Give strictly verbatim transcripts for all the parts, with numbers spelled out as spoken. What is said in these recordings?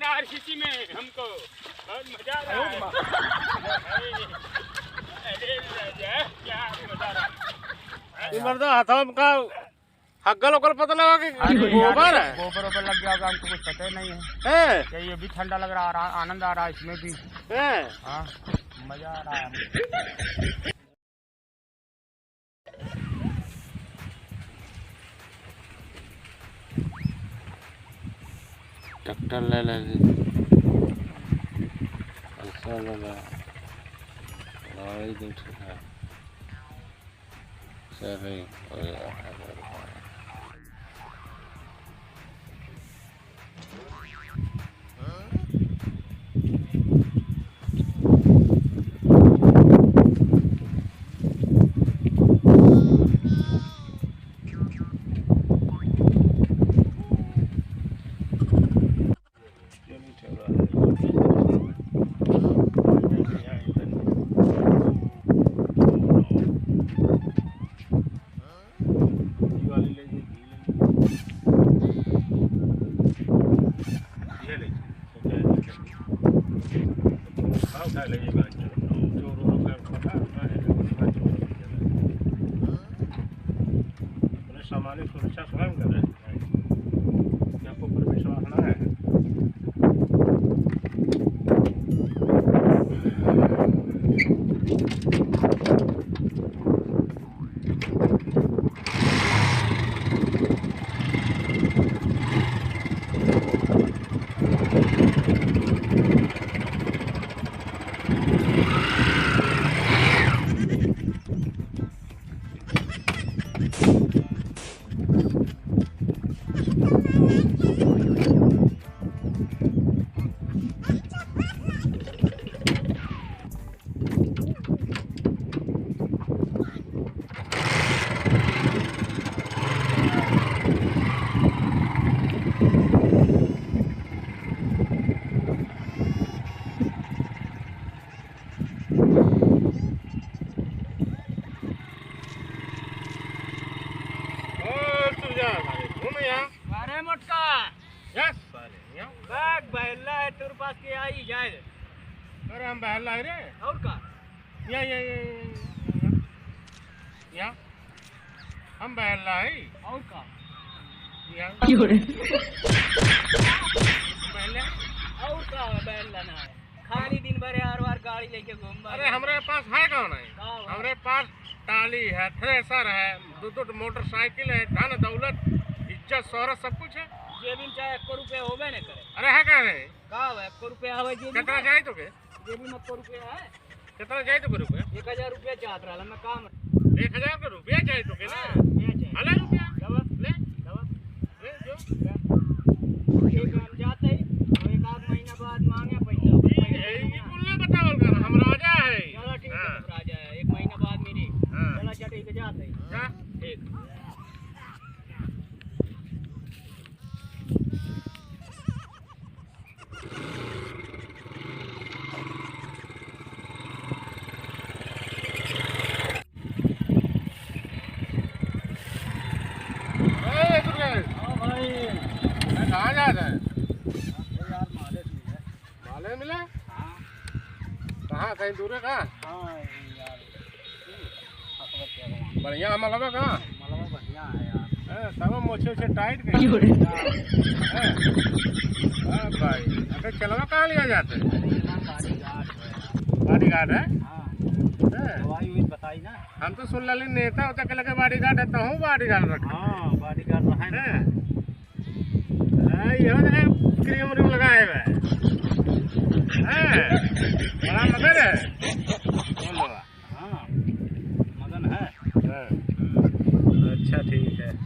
आरसीसी में हमको बहुत मजा आ रहा है। अरे राजा, क्या मजा आ रहा है। ये मर्दा हथवा में का हग्गल ओगल पता लगा कि अरे यार, गोबर है? गोबर ओबर लग गया होगा, हमको कुछ पता ही नहीं है। हैं? क्या ये भी ठंडा लग रहा है, आ-, आनंद आ रहा है इसमें भी। हैं? हाँ, मजा आ रहा है। ट्रैक्टर ले ले जी। ऐसा ले ले। गाड़ी दो ठो है। चल रही। अपने सामाजिक सुरक्षा स्वयं करें। आपको परमेश्वर रखना है। ओ, तू जा, घूम यहाँ। अरे मोटका। यस, साले, यहाँ। बैग बहला है, तेरे पास के आई जाए। अरे, हम बहला है रे। और का? या, या, या, या, या। या। हम बहला है। और का? या। क्यों रे? हम बहला है। और का बहला ना है? खाली दिन भर यार वार गाड़ी लेके घूम। अरे, हमरे पास है कौन है? का बा? हमरे पास टाली है, थ्रेसर है, दो दो मोटरसाइकिल है, धन दौलत, इज्जत शोहरत सब कुछ है। जेबी में चाहे एको रुपया होबे न करे। अरे, है का है? का बा, एको रुपया आवे जेबी में? कितना चाहिए तोके? जेबी में एको रुपया है? कितना चाहिए तोके रुपया? एक हजार रुपया चाहत रहला, मैं काम। एक हजार का रुपया चाहिए तोके ना? हाँ, रुपया चाहिए। हला रुपया। दवा। ले। दवा। ले, जो। ठीक है, हम जाते हैं। और एक आध महीना बाद मांगे पैसा। ठीक है, ये कुल ना बतावल कर, हम राजा है। चलो, ठीक है, हाँ। तुम राजा है। एक महीना बाद मिली। हाँ। चलो, अच्छा, ठीक है, जाते हैं। जा। ठीक। ए, दुर्गेश। हाँ भाई। अरे, कहाँ जात है? अरे यार, माले से मिले। माले मिले? हाँ। कहाँ, कहीं दूरे का? हाँ, यार। बढ़िया मलबा का? मलबा बढ़िया है यार। हैं, तब मोछे ओछे टाइट कर। क्यों रे? हैं? हाँ भाई, अबे चलवा कहाँ लिया जाते? अरे, यहाँ बॉडीगार्ड है यार। बॉडीगार्ड है? हाँ। हैं? दवाई उवाई बताई ना। हम तो सुन लाली नेता होता के लगे बॉडीगार्ड है, तो हूँ बॉडीगार्ड रखा। हाँ, बॉडीगार्ड रहा है ना। हैं? हाँ, ये हो जाए, क्रीम व्रीम लगाए हुए। हैं? बड़ा मदद है। बोल बाबा। हाँ, मगन है। हाँ। अच्छा, ठीक है।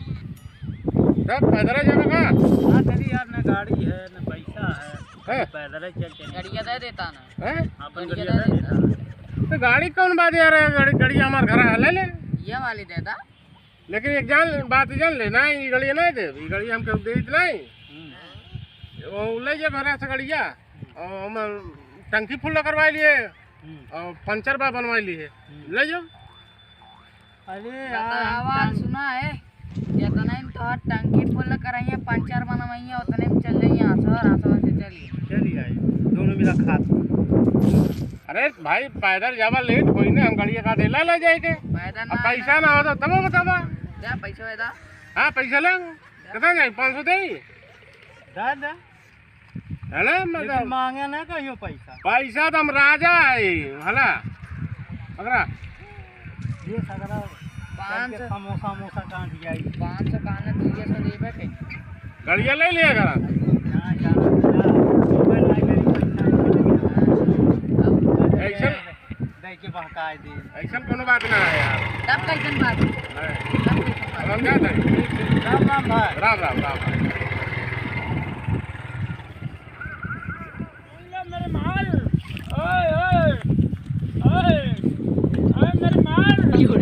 तब पैदल जाबे का? हाँ, चली यार, न गाड़ी है, न पैसा है। हैं? पैदल ही चल चल। गड़िया दे देता ना। हैं? अपन गड़िया गड़िया दे दे देता। देता। तो गाड़ी कौन बात यार है? गाड़ी, गड़िया हमार घर है, ले ले। ये वाली दे दा। लेकिन एक जान, बात जान ले, ना, ये गड़िया नहीं दे, ये गड़िया हम केहू देत नहीं। हम्म। वो ले जे घर से गड़िया, और हम टंकी फुल करवा लिए। हम्म। और पंचर बा बनवाई ली है, हम्म। ले जाओ। अरे यार, बतावा, टंक- सुना है, जितना ही तोहर टंकी फुल कराइए, पंचर बनवाइए, उतने में चल जाइए, आसवर, आसवर से चलिए। रखा। अरे भाई, पैदल जावा, लेट होई ना, हम गड़िया का देला ले जाए के। पैदल अब ना पैसा ना हो तो तब बतावा। क्या पैसा है दा? हाँ, पैसा ले। कितना जाए? पाँच सौ दे। दा, दा। है ना, लेकिन मतलब मांगे ना कहियो पैसा। पैसा तो हम राजा है, हला। पकड़ा। ये सगरा पाँच सौ। समोसा, मोसा काट जाई। पाँच सौ काट ले, दुइये सौ देबे के। गड़िया ले लिया करा। ना, जाना, ना। सुबह ना गई, पैसा नहीं मिलेगा। अब ऐसा दे के बहकाए दे। ऐसन कोनो बात ना है यार। तब कैसन बात? नहीं। तब कैसन बात? अब हम जात हई। राम राम भाई। राम राम, राम भाई। मेरे माल। ओए, ओए, ओए, ओए, मेरे माल। ओए,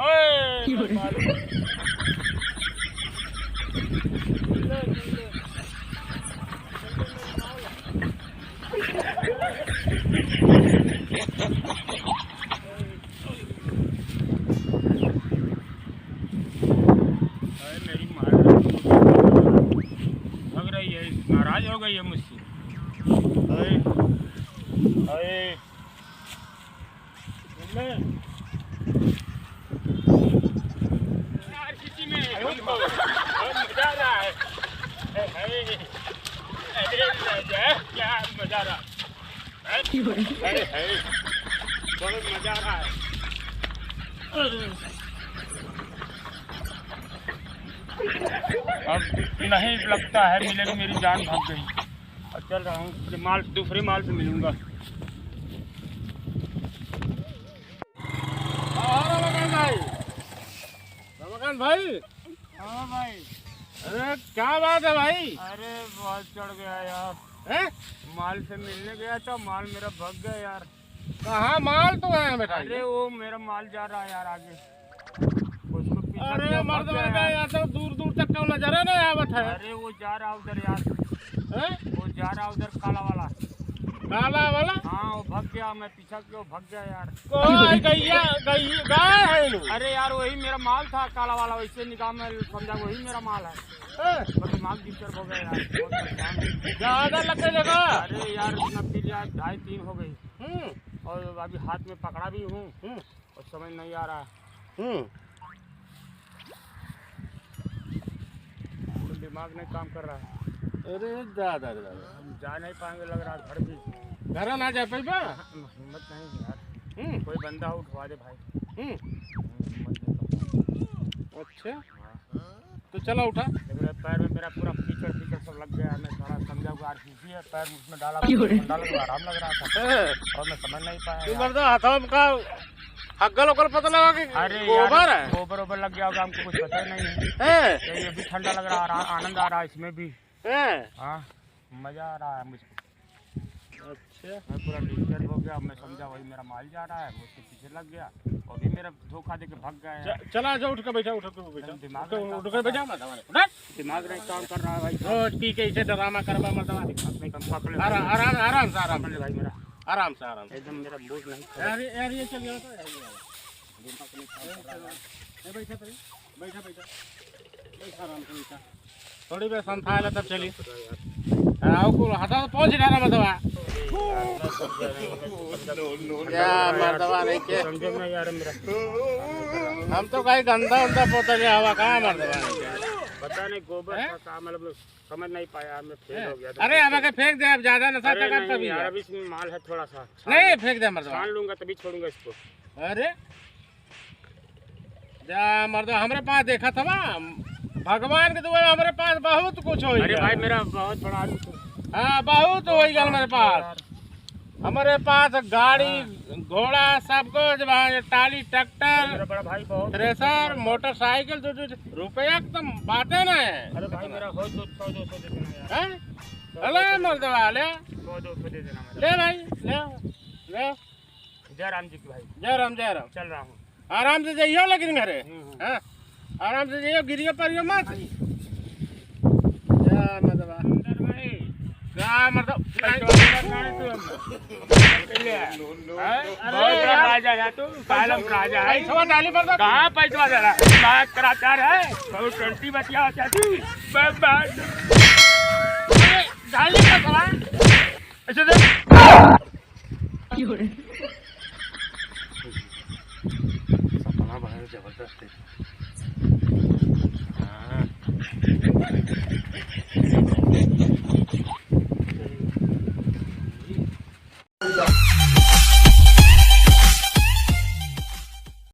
ओए, मेरे, मेरे माल। अरे मेरी माँ, भग रही है, नाराज हो गई है मुझसे। अरे, अरे, यार, किसी में हमको बहुत मजा आ रहा है। अरे, अरे, क्या मजा आ रहा है। अरे, अरे, बहुत मजा आ रहा है। अब नहीं लगता है मिलेगी, मेरी जान भाग गई। अब चल रहा हूँ, ये माल, दूसरे माल से मिलूंगा। हाँ, रमाकांत भाई, रमाकांत भाई। हाँ भाई। अरे, क्या बात है भाई? अरे, बहुत चढ़ गया यार। हैं? माल से मिलने गया था, माल मेरा भग गया यार। कहाँ माल तो है बेटा? अरे, वो मेरा माल जा रहा है यार आगे। उसको पीछा अरे, किया, मर्द भग गया बन गया यार। यार, तो दूर दूर तक का नजर है ना आवत है। अरे, वो जा रहा उधर यार। हैं? वो जा रहा उधर काला वाला। काला वाला? हाँ, वो भग गया, मैं पीछा किया, वो भग गया यार। कोई गैया, गै-, गाय है नु? अरे यार, वही मेरा माल था काला वाला, वैसे निगाह में समझा वही मेरा माल है। हैं? बस दिमाग डिस्टर्ब हो गया यार, बहुत परेशान हूँ। ज्यादा लग गए देखा? अरे यार, इतना पी लिया, ढाई तीन हो गई। हम्म। और अभी हाथ में पकड़ा भी हूँ। हम्म। और समझ नहीं आ रहा है। हम्म। दिमाग नहीं काम कर रहा है। अरे दादा रे दादा। हम जा नहीं पाएंगे लग रहा है घर भी। घर ना जा पाइबा? हिम्मत नहीं है यार। हम्म। कोई बंदा हो उठवा दे भाई। हम्म। हिम्मत नहीं कर। अच्छा। हाँ। तो चला उठा। लेकिन पैर में मेरा पूरा कीचड़ कीचड़ सब लग गया है, मैं थोड़ा समझा हुआ आर सी सी है, पैर में उसमें डाला, क्यों रे? डाला तो आराम लग रहा था। हाँ। और मैं समझ नहीं पाया तू यार। मर्दा हथवा में का हग्गल ओगल पता लगा कि अरे यार, गोबर है? गोबर ओबर लग गया होगा, हमको कुछ पता ही नहीं है। हैं? तो ये भी ठंडा लग रहा है, आ-, आनंद आ रहा है इसमें भी। हैं? हाँ, मजा आ रहा है मुझको। अच्छा। मैं पूरा डिस्टर्ब हो गया, मैं समझा वही मेरा माल जा रहा है, वो उसके पीछे लग गया, वो भी मेरा धोखा दे के भाग गया है। च-, चला जा, उठ के बैठा, उठ के बैठा। एकदम दिमाग उठ के, नहीं काम उठ के कर बैठा, रहा। मत हमारे। उठ। दिमाग नहीं काम कर रहा है भाई। रोज पी के इसे ड्रामा करवा, मत हमारे। अपने कम पकड़ ले आराम, भाई। आराम, आराम से, आराम पकड़ ले से। भाई मेरा। आराम से, आराम से। एकदम मेरा मूड नहीं खराब। यार, यार, ये चल गया तो, यार, ये। दिमाग नहीं काम कर रहा है। ए, बैठा, बैठा, बैठा। बैठा, आराम से बैठा। थोड़ी देर संभाल ले, तब चली। हाँ, वो कुल हटा तो पहुंच रहा ना, मर्दवा। क्या मर्दवा नहीं के? समझे ना यार मेरा। हम तो कहीं गंदा उंदा पोतल हवा, कहाँ मर्दवा नहीं के? पता नहीं गोबर हैं? था, का मतलब, समझ नहीं पाया, मैं फेल हैं? हो गया था। अरे, अब आके फेंक दे, अब ज्यादा नशा अरे का करता नहीं भी यार, है। अब इसमें माल है थोड़ा सा। नहीं, फेंक दे मर्दवा। छान लूंगा तभी छोड़ूंगा इसको। अरे, जा मर्दवा, हमरे पास देखा था बा, भगवान के दुआ, हमरे पास बहुत कुछ हो अरे गया। भाई, मेरा बहुत बड़ा आदमी तू। हाँ, बहुत हो गया हमरे पास। यार। हमरे पास गाड़ी, हाँ। घोड़ा, सब कुछ बा, ये टाली, ट्रैक्टर, मेरा बड़ा भाई बहुत थ्रेसर, मोटरसाइकिल, जो, जो, जो, रुपया की तो बातें ना है। अरे भाई, मेरा हो तो सौ दो सौ दे देना यार। हैं? सौ अले दो सौ मर्दवा, ले। सौ दो सौ दे देना मेरा। ले भाई, ले, ले। जय राम जी की भाई। जय राम, जय राम। चल रहा हूँ। आराम से जाइयो लेकिन घरे। हम्म, हम्म। हाँ? आराम से जाइयो, गिरियो परियो मत। जा मदवा। अंदर भाई। का मतलब? पैसा वाला गाड़ी तू हम। ले आ। हैं? अरे बहुत बड़ा यार। राजा है तू, कालम राजा है। पैसा डाली पर दो। कहाँ पैसा डाला? दिमाग खराब जा रहा है। बहुत ट्वेंटी बतिया होता तू। बस, बस। अरे, डाली पर दो। ऐसे दे।